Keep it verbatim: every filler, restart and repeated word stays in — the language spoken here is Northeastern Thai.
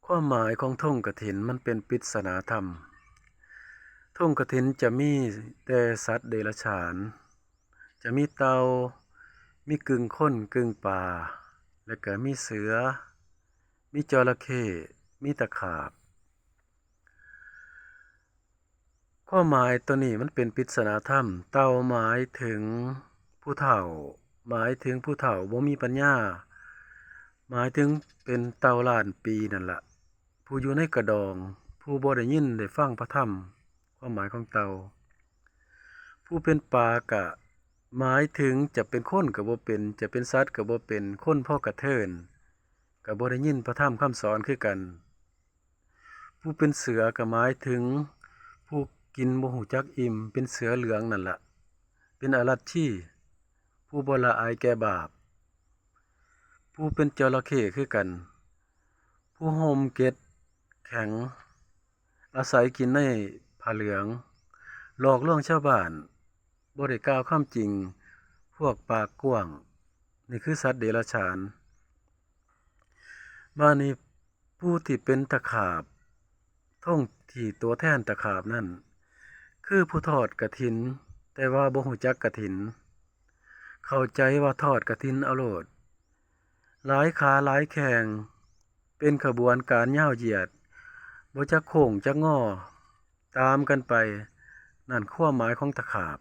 ความหมายของธงกฐินมันเป็นปริศนาธรรม ธงกฐินจะมีแต่สัตว์เดรัจฉาน จะมีเต่า มีกึ่งคนกึ่งปลา และก็มีเสือ มีจระเข้ มีตะขาบ ความหมายตัวนี้มันเป็นปริศนาธรรม เต่าหมายถึงผู้เฒ่า หมายถึงผู้เฒ่าบ่มีปัญญา หมายถึงเป็นเต่าล้านปีนั่นละ ผู้อยู่ในกระดอง ผู้บ่ได้ยินได้ฟังพระธรรม ความหมายของเต่า ผู้เป็นปลากะหมายถึงจะเป็นคนก็บ่เป็น จะเป็นสัตว์ก็บ่เป็น คนพอกระเทิน ก็บ่ได้ยินพระธรรมคำสอนคือกัน ผู้เป็นเสือก็หมายถึงผู้กินบ่ฮู้จักอิ่ม เป็นเสือเหลืองนั่นละ เป็นอรัชชี ผู้บ่ละอายแก่บาป ผู้เป็นจระเข้คือกัน ผู้ห่มเกล็ดแข็ง อาศัยกินในผ้าเหลือง หลอกลวงชาวบ้าน บ่ได้กล่าวความจริง พวกปากกว้าง นี่คือสัตว์เดรัจฉาน บาดนี้ผู้ที่เป็นตะขาบ ธงที่ตัวแทนตะขาบนั่น คือผู้ทอดกฐิน แต่ว่าบ่ฮู้จักกฐิน เข้าใจว่าทอดกฐินเอาโลด หลายขาหลายแข่ง เป็นขบวนการยาวเหยียด บ่จักโค้งจักงอ ตามกันไป นั่นความหมายของตะขาบ